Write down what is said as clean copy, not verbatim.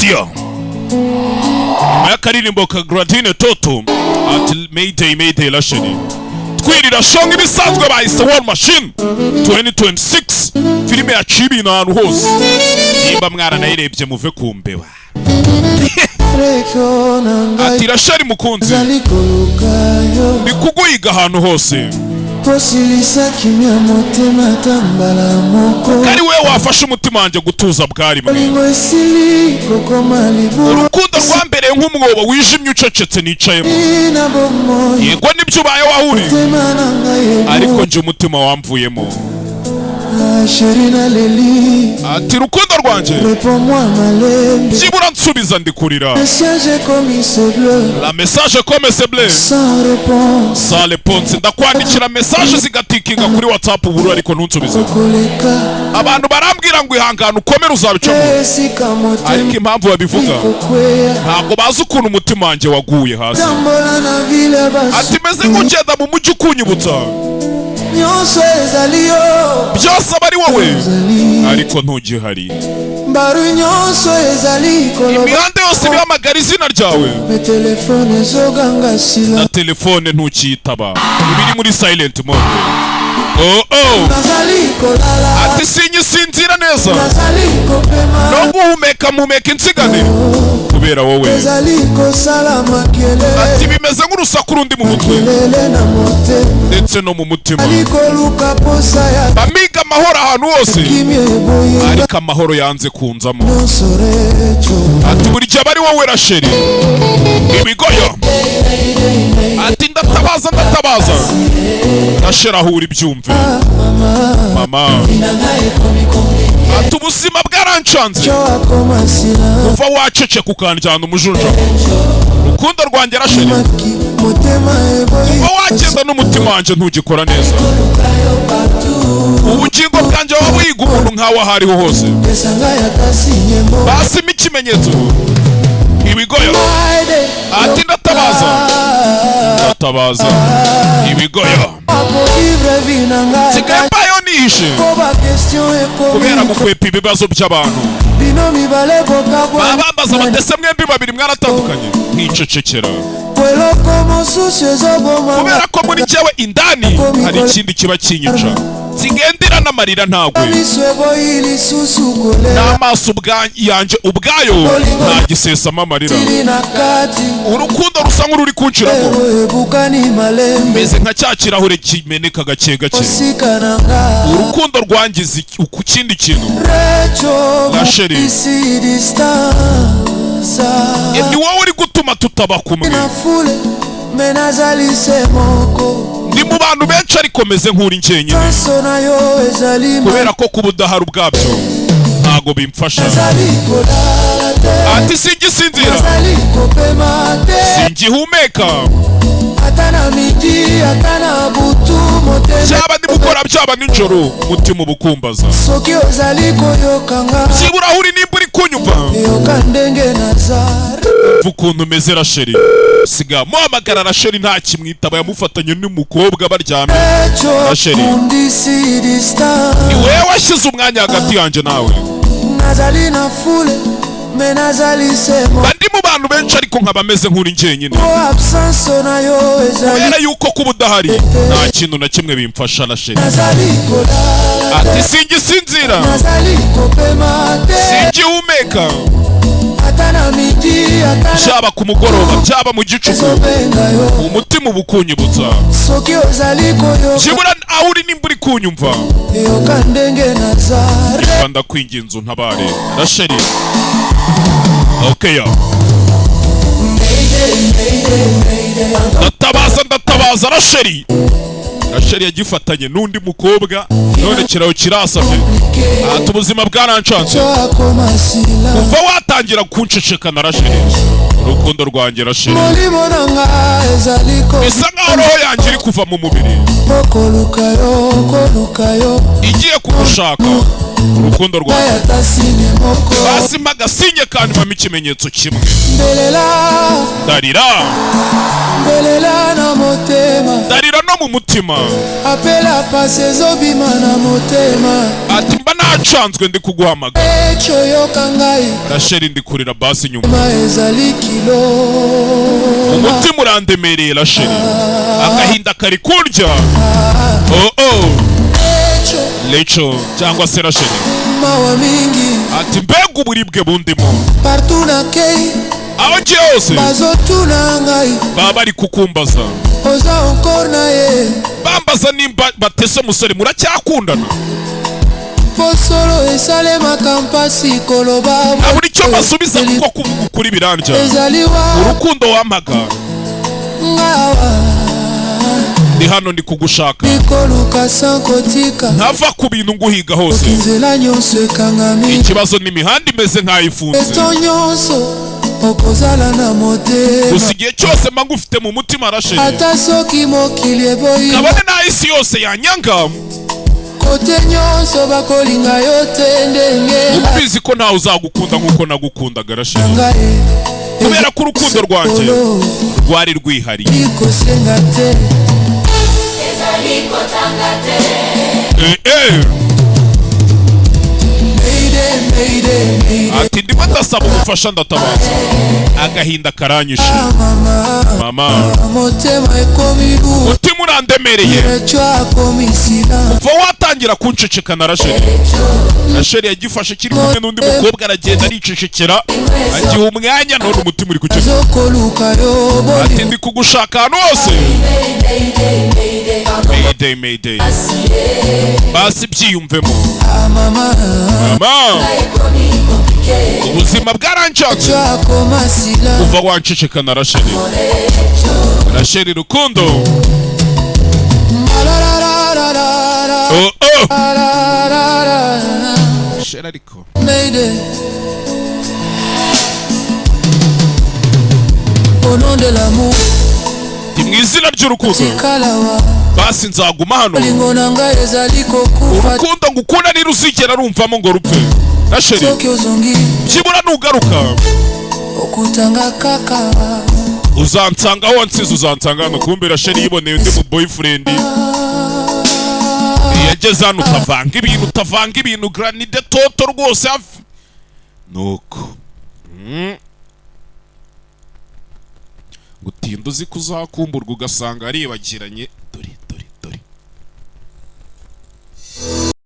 Yeah. Nyuma y'akaririmbo ka Gradine Toto ati "Mayday, Mayday", Rasheli, twirira shonga ibisanzwe bahise War Machine 2026, filime yaciye ibintu ahantu hose. Nimba mwaranayirebye, muve ku mbeba. Recho na ngai. Ati Rasheli mukunzi, Ezali koluka yo. Ndi kuguhiga ahantu hose. Kosilisa kimia motema ata mbala moko. Ari we wafashe umutima wanjye gutuza bwarimwe. Bolingo esili kokoma libulu. Urukundo rwambereye nk'umwobo wijimye ucecetse nicayemo. Na bomoi. Yego, nibyo, ubaye wahuri. Motema na ngai. Ariko njye umutima wamvuyemo. Chéri, naleli. Ati rukundo rwanjye, Réponds-moi malembe. byibura nsubiza, ndi kurira. Message comme c'est bleu. La message comme c'est bleu. Sans réponse. Sans réponse. Ndakwandikira message zigatikinga kuri WhatsApp uburu, ariko ntunsubize. Koleka. Abantu barambwira ngo ihangane, ukomere, uzabicamo. Esika Ariko motema impamvu babivuga, kokweya. ntabwo bazi ukuntu umutima wanjye waguye hasi. Tambola na ville. Ati meze nk'ugenda mu mujyi ukunyibutsa. Nyonso ezali yo. Byose aba ari wowe. Ezali. Ariko ntugihari. Baru nyonso ezali koloba. Imihanda yose ibihamagara izina ryawe. Mais téléphone ezoganga sila. Na telefone ntukiyitaba, iba iri muri silent mode. Oh. Nazali kolala. Ati sinyisinzira neza. Nazali kopema. No guhumeka mpumeka insigane kubera wowe. Ezali kosala makelele. Ati bimeze nk'urusaku rundi mu mutwe. Kelele na motema. Ndetse no mu mutima. Ali koluka posa ya Bamiga amahoro ahantu hose. kimia eboye. Ariko amahoro yanze kunzamo. Nyonso Recho. Ati buri gihe aba ari wowe Rasheli ibigoyo. Ati ndatabaza, ndatabaza Rasheli, aho uri byumve mama. Ati ubuzima bwarancanze. Cyo akoma sila. Kuva waceceka ukanjyana umujunja, urukundo rwanjye Rasheli. Maki motema eboye. Kuva wagenda n'umutima wanjye ntugikora neza. Ubugingo bwanjye waba wiga umuntu nkawe aho ariho hose. Pesa ngai ata signe moko. Basimo ikimenyetso ibigoyo. Ati ndatabaza, ndatabaza ibigoyo. Akovivre vie na ngai. Nsigaye mbayeho nihishe. Po baquestion Kubera ekomi. gukwepa ibibazo by'abantu. Bino mibale bokabwa. Baba bambaza batese mwembi babiri mwaratandukanye, nkicecekera. Eloko mosusu ezoboma. Kubera ko muri jyewe indani hari ikindi kiba kinyica, nsigendera n'amarira ntagwe. Miso eboyi lisusu kolela. N'amaso yanjye ubwayo ntagisesamo amarira. Tili na kati. Urukundo rusa nk'ururi kunshiramo. Ero ebukani malembe. Meze nka cya kirahure kimeneka gake gake. Osika na nga. Urukundo rwangiza ku kindi kintu. Recho. Rachel. Isi distance. Ni wowe uri gutuma tutaba kumwe. Na foule mais nazali se moko. Ndi mu bantu benshi ariko meze nk'uri njyenyine. Nyonso na yo ezali. Kubera ko kuba udahari ubwabyo ntago bimfasha. Nazali kolala te. Ati singisinzira. Nazali kopema te. Singihumeka. Ata na midi, ata na butu, motema. Byaba nimugora, byaba nijoro, umutima uba ukumbaza. Soki ozali koyokanga. Byibura aho uri, nimba uri kunyumva, yoka ndenge naza. Umva ukuntu umeze Rasheli. Siga muhamagara Rasheli nta kimwitaba, yamufatanye n'umukobwa baryamye. Recho. Rachel. Mundisi distance. Ni wowe washyize umwanya hagati yanjye nawe. Nazali na foule mais nazali se Mba ndi mu bantu benshi ariko nkaba meze nk'uri njyenyine. moko. Absence na yo ezali. Kubera yuko kuba udahari nta kintu na kimwe bimfasha, Rasheli. Nazali kolala. Ati singisinzira. Nazali kopema te. Singihumeka. Ata na midi, ata na Byaba ku mugoroba, byaba mu gicuku, ezobenga yo. umutima uba ukunyibutsa. Soki ozali koyoka. Byibura aho uri, nimba uri kunyumva, yoka ndenge naza. Reka ndakwinginze untabare Rasheli. Okay ya, ndatabaza, ndatabaza Rasheli. Rasheli yagifatanye n'undi mukobwa none kiraho kirasabye. Ati ubuzima bwarancanze. Cyo akoma sila. Kuva watangira kuncecekana Rasheli, urukundo rwanjye Rasheli, Molimo na nga ezali ko. bisa nkaho roho yanjye iri kuva mu mubiri. Koluka yo, koluka yo. Igiye kugushaka. Urukundo Ngai rwawe. Ata signe moko. Basi mpa agasinye kandi mpamo ikimenyetso kimwe. Mbelela. Ndarira. Mbelela na motema. Ndarira no mu mutima. Apela pasi ezobima na motema. Ati mba nacanzwe ndi kuguhamagara. Echo yoka ngai. Rasheli, ndi kurira, basi nyuma. Ma ezali kilo. Umutima urandemereye Rasheli, agahinda kari kurya. Oh. Echo. Rachel cyangwa se Rasheli. Mawa mingi. Ati mbega uburibwe bundimo. Partout nakei, Aho ngiye hose bazotuna ngai. Baba bari kukumbaza. Oza encore na ye? Bambaza nimba batese musore muracyakundana. Posolo esalemaka mpasi koloba. Nabura icyo mbasubiza kuko kuvuga ukuri birandya. Ezali wa Urukundo wampaga. Ngawa. Ndi hano ndi kugushaka. Nikoluka sans kotika. Ntava ku bintu nguhiga hose. Nzela nyonso ekangami. Ikibazo ni imihanda imeze nk'aho ifunze. Eto nyonso okozala na motema. Gusa igihe cyose mba ngufite mu mutima, Rasheli. Ata soki mokili eboyi. Kabone n'aho isi yose yanyanga. Kote nyonso bakolinga yo te ndenge Ubizi ko ntawe uzagukunda nk'uko nagukundaga, Rasheli. ngai. Kubera ko urukundo rwanjye rwari rwihariye. Ikosenga te. Eh. Mayday, mayday, mayday. Ati ndimo ndasaba ubufasha, ndatabaza, agahinda karanyishe. Mama. Mama. Motema ekomi bu. Umutima urandemereye. Recho akomi sila. Kuva watangira kuncecekana, Rasheli. Rasheli yagifashe kiri kumwe n'undi mukobwa, aragenda aricecekera, agiha umwanya, none umutima uri kuceceka. Azokoluka yo. Ati Boli. ndi kugushaka ahantu hose. Mayday, mayday, basi byiyumvemo. Mama. Mama, ubuzima bwaranshatse. Recho akoma sila. Kuva wancecekana, Rasheli, Rasheli rukundo. La Oh. la la la la. Rasheli ariko. Mayday. Au nom de l'amour. Ndi mu izina ry'urukundo. Tikalawa. Basi nzaguma hano. Bolingo na ngai ezali kokufa. Urukundo ngukunda ntiruzigera rumvamo ngo rupfe, Rasheli. Soki ozongi, Byibura nugaruka, okutanga kaka. Uzansanga aho wansize, uzansanga hano. Kumbe Rasheli yiboneye undi mu boyfriend yageze hano. Utavanga ibintu, utavanga ibintu, granide toto rwose hafi nuko. Gutinda uzi kuzakumburwa ugasanga aribagiranye.